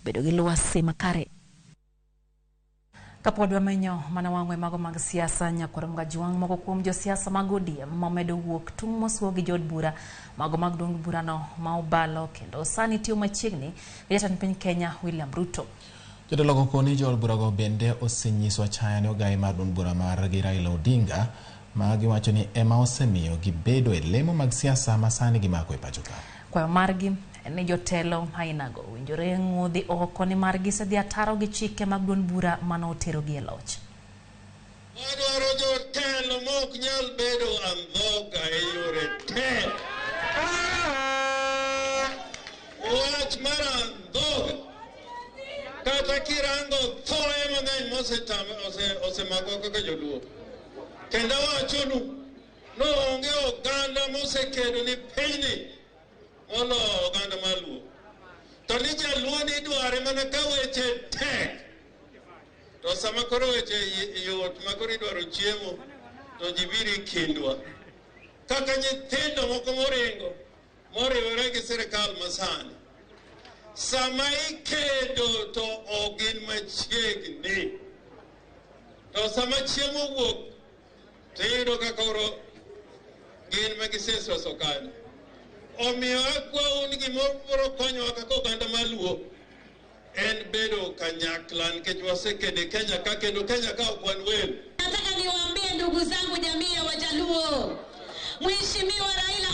Obedo gi lwasi makare. Kapod wamenyo mana wang'we mago mag siasa, nyakwar Mgajwang' moko kuom josiasa mag ODM mamedo wuok tung' mosuo gi jood bura mago mag duond burano ma obalo kendo sani tiyo machiegni gi jatend piny Kenya William Ruto. Jotelo koni jood burago bende osenyiso achaya ne ogai mar duond bura margi Raila Odinga ma giwacho ni ema osemiyo gibedo e lemo mag siasa ma sani gimako e pacho ka. Kwayo margi en ni jotelo ainago owinjore ng'udhi oko nimar gisedhi ataro gi chike mag duond bura mane oterogi e loch. Wadwaro jotelo mok nyal bedo andhoga e yore te. Wach mar andhoga kata kirango thoe mang'eny mosemakwa kaka joluo. Kendo awachonu ni onge oganda mosekedo ni pinyni moloyo oganda mar Luo. To ni jaluo ni idware mana ka weche tek. To sama koro weche yot ma koro idwaro chiemo to ji biro e kindwa. Kaka nyithindo moko moringo moriwore gi sirikal masani. Sama ikedo to ok gin machiegni. To sama chiemo wuok to iyudo ka koro gin ma gisesoso kanyo. Omiyo akwau ni gimoro konyowa kaka oganda mar Luo en bedo kanyakla nikech wasekedo e Kenya ka kendo Kenya ka ok wan welo. Nataka niwaambie ndugu zangu jamii ya Wajaluo, Mheshimiwa Raila